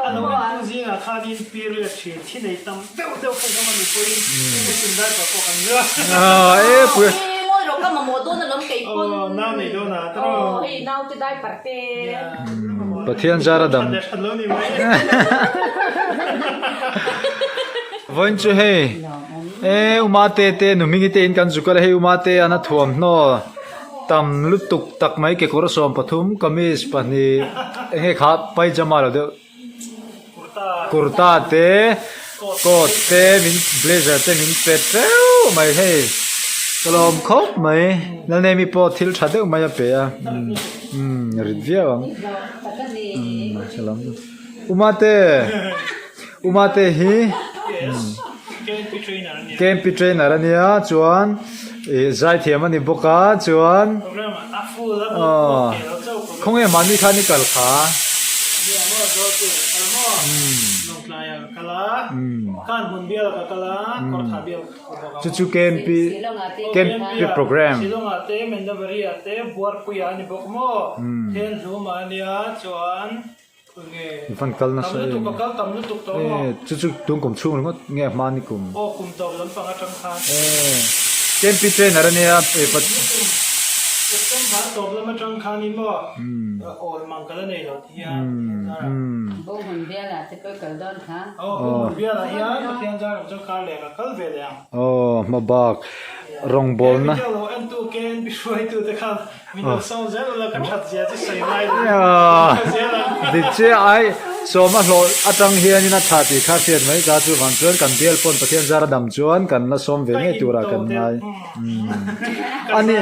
A lo entu zingah khanin period thin thi nei tam deuh deuh kha zawng a ni pawhin engtin diaper pawh kan zir a. Ngawi rawh ka mamawh dawn alawm kei pawn. Aw nau nei dawn a tawh. Aw hei naute diaper te. Pathian zar a dam. Vawiin chu hei e Umate te Nuhmingi te in kan zuk a hei Umate an a thuamhnaw tam lutuk tak mai kekawr 13 kamis pahnih enge kha pyjama lo deuh kurta te coat te min blazer te min pe teuh mai hei ka lawm khawp mai Lalnemi pawh thil tha deuh mai a pe a umm rit viau ang umm ka lawm Umate Umate hi KMP trainer a nia chuan ih zaithiam a ni bawk a chuan aw khawnge mahni khan i kal kha chu chu KMP KMP program I van kal nasa em e chu chu tun kum chhung ringawt nge a hma ni kum e KMP trainer a nia e pa aw hma bak rawngbawlna. Dik chiah ai sawma hlawh atang hianin a tha tih kha hriat mai ta chuvang chuan kan bial pawn Pathian zar a dam chuan kan la sawm ve ngei turah kan ngai ani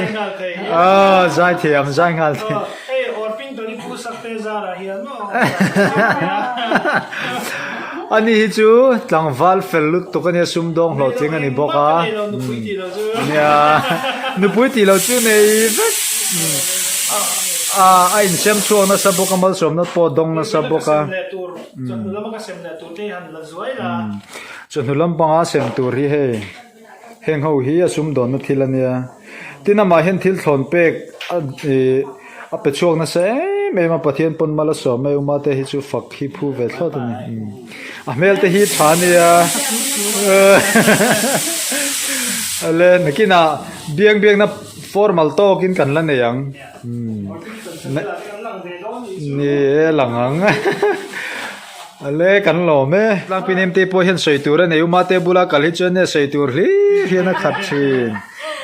aw zai thiam zai nghal thei ani hi chu tlangval fel lutuk ania sumdawng hlawhtling a ni bawk a nia nupui tih loh chu nei vek a a insiam chhuak nasa bawk a malsawmna pawh a dawng nasa bawk a chawhnu lampanga sem tur hi hei. Heng ho hi a sumdawnna thil a nia. Tin amah hian thil thlawn pek a ih a pe chhuak nasa em em a Pathian pawn mal a sawm mai Uma te hi chu fak hi phu ve thlawt a ni. A hmel te hi tha a nia. Ale nakinah biang biakna formal tawkin kan la nei ang. Ni e lang ang. Ale kan lawm e. Tlangpi nem te pawh hian sawi tur a nei uma te bula kal hi chuan nia sawi tur hlir hian a khat thin.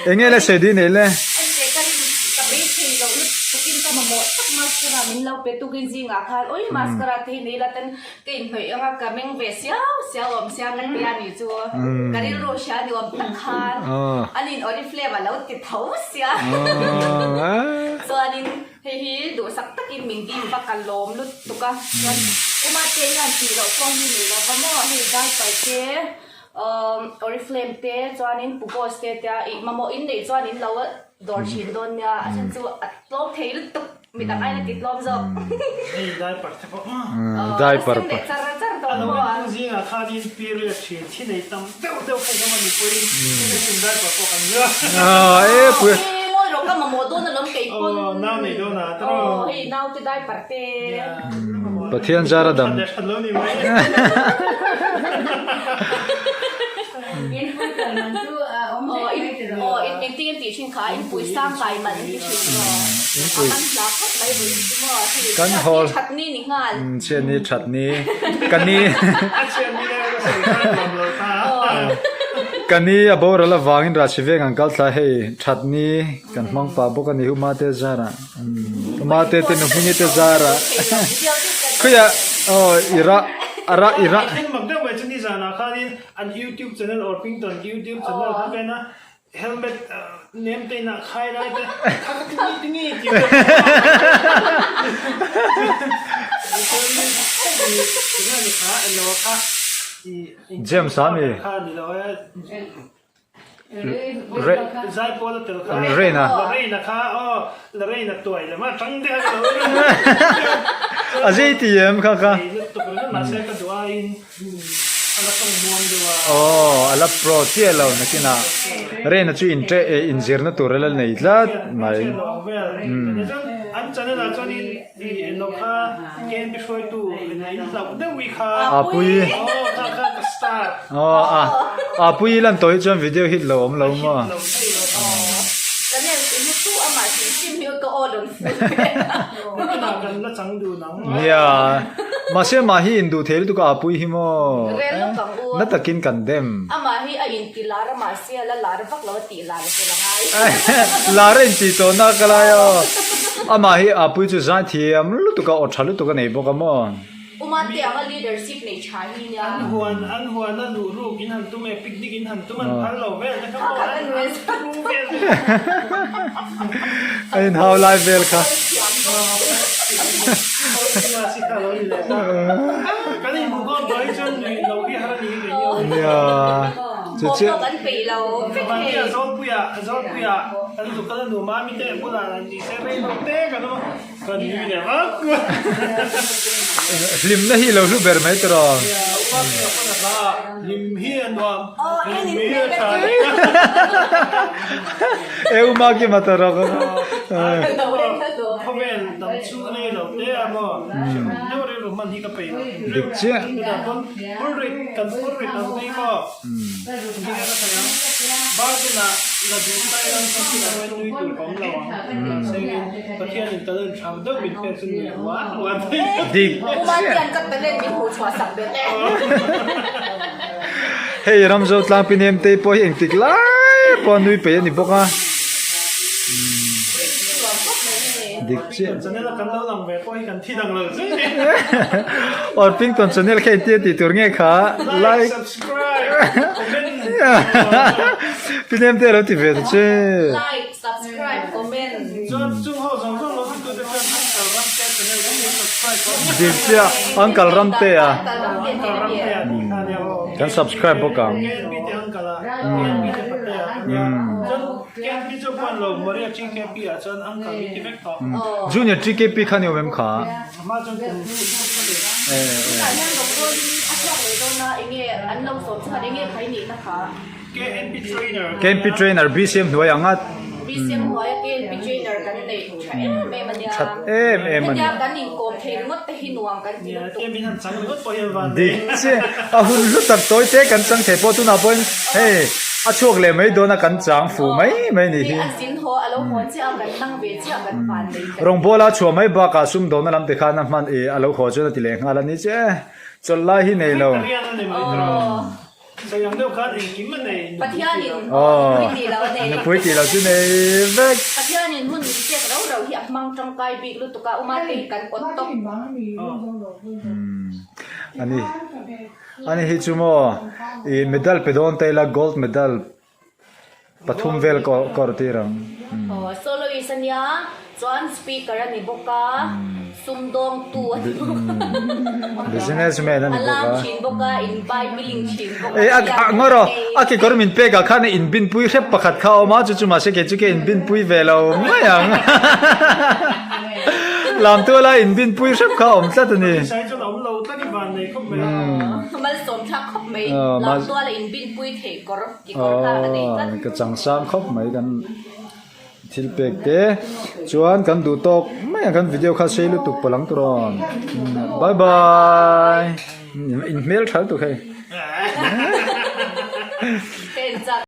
Enge le sawi dih nei le? Ente ka rin ka beisei loh lutuk in ka mamawh tak mascara min lo pe tukin zingah khan ui mascara te hi nei la ten ka inhnawih anga ka meng ve siau siau awm sia ka ti a nih chu ka rilru hria ni awm tak khan anin oriflame a lo ti tho sia chuanin Hei hi duhsak takin min dim va ka lawm lutuk a, chuan Uma te hian tih loh pawh hi nei lova maw hei diaper te umm oriflame te chuanin pugos te tia ih mamawh in neih chuan in lo dawr thin dawn nia a chhan chu a tlawm thei lutuk midang aiin a ti tlawm zawk. Hei diaper te pawh Diaper pawh. Leh char char dawn A lo maw. entu zingah khanin period thin thi nei tam deuh deuh kha zawng a ni pawhin engtin diaper pawh kan zir a. E pui. Ngawi rawh ka mamawh dawn alawm kei pawn. Aw nau nei dawn a tawh. Aw hei naute diaper te. Pathian zar a dam. That lo ni mai. In pui kal man chu a awm Aw daih in mai tiraw. aw in engtin nge tih thin kha in pui sang kai man an ti thin maw. In pui. A man hla khawp mai vawiin chu maw hei Kan chhiat hawl. ni that ni ni nghal. Chhiat ni that ni. Ka ni. A chhiat ni lai ka sawi khan nuam lo ta. Ka ni a boral avangin Rahsi veng an kal thla hei that ni kan hmang pah bawk a ni Uma te zarah Uma te te Nuhmingi te zarah khawiah aw i rah a rah i rah. Thil mak deuh mai chu nizanah khanin an YouTube channel Orpington YouTube channel kha ka en a Helmet nem te inah khai lai te kha kha tingi tingi tih pawh tinge ni kha elo kha James a mi kha ni lo e Re zai pawl a tel kha Rain a Lorraine kha aw Lorraine a tuai lem a tang deuh a lo a zei ti em kha kha mahse ka duh aiin Aw a la pro chiah lo nakinah Rain-a chu in inzirna tur a la nei tlat mai. Umm. channel ah chuanin i eng lo kha KNP hruaitu in hlauh deuh i kha. Apui. Aw kha kha ka star. Aw a Apui i lan tawh hi chuan video hit lo awm lo maw. Hit lo thei lo. Channel ti hi chu amah hrim hrim hi ka aw rawn full ve a. Tunah kan la chang dun ang. Nia mahse amah hi induh thei lutuk a Apui hi maw. Rel lawk ang u. Na takin kan dem. Amah hi a inti lar a mahse a la lar vak lo a tih lar a tel a ngai. Lar a inti tawh na ka lai aw. Amah hi Apui chu zai thiam lutuk a aw tha lutuk a nei bawk a maw. Uma te anga leadership nei tha hi nia. An huan an huan a luh ruk in han tum e picnic in han tum an phal lo vel te kha maw an an thu vel te A in hau lai vel kha. Kan in hmuh khawm tawh hi chuan nuih lo hi har a ni hi kei ni aw. Nia chu chiah. Kan peih lo vek hei. Vantia Zawlpuia Zawlpuia kan zuk kal a nu mami te bulah an ni se rei lo te kan awm a. Ka nui leh vak. Hlimna hi lo hlu ber mai tawh. Hlim hi a nuam. Hlim hi a tha. Eu ma ki ma tawh rawh. Khawvel dam chu nei lo te a maw. Deuh rilru hman hi ka peih lo. Dik chiah. Phurrit kan phurrit ang hi maw. Dik Hei Ramzo tlangpi nem te pawh hi engtik lai pawh a nui peih a ni bawk a. Dik chiah. Orpington channel kha engtia tih tur nge kha like Pinem te alo ti ve ta che. Like, subscribe, comment. Dik chiah Uncle Ramtea kan subscribe bawk ang. Junior TKP kha ni awm em kha? KNP trainer BCM hnuai ang a. That em em a ni. Dik chiah a hun hlu tak tawi te kan chang thei pawh tunah pawhin hei a chhuak leh mai dawn a kan chang fuh mai mai ni hi. Rawngbawla chhuah mai bakah sumdawhna lam te khan a hman ih a lo haw chuan a ti leh nghal a ni che chawlh lai hi nei lo. Nupui tih lo chu nei vek. Ani ani hi chu maw ih medal pe dawn ta ila gold medal. Pathum vel kawr tir ang. Aw soloist a nia chuan speaker a ni bawk a sumdawngtu a ni bawk a. Business man a ni bawk a. A lam thin bawk a in bai billing thin bawk a. E a ngaw rawh a kekawr min pek ah khan in bin pui hrep pakhat kha a awm a chu chu mahse kei chu ka in bin pui ve lo mai ang. Lamtuala in bin pui hrep kha a awm tlat a ni. Malsawm thlak khawp mai lamtuala in bin pui theih kawr. Aw ka chang sang khawp mai kan thil pek te chuan kan duh tawk mai ang kan video kha sei lutuk palh ang tur aw bye bye in hmel tha lutuk hei.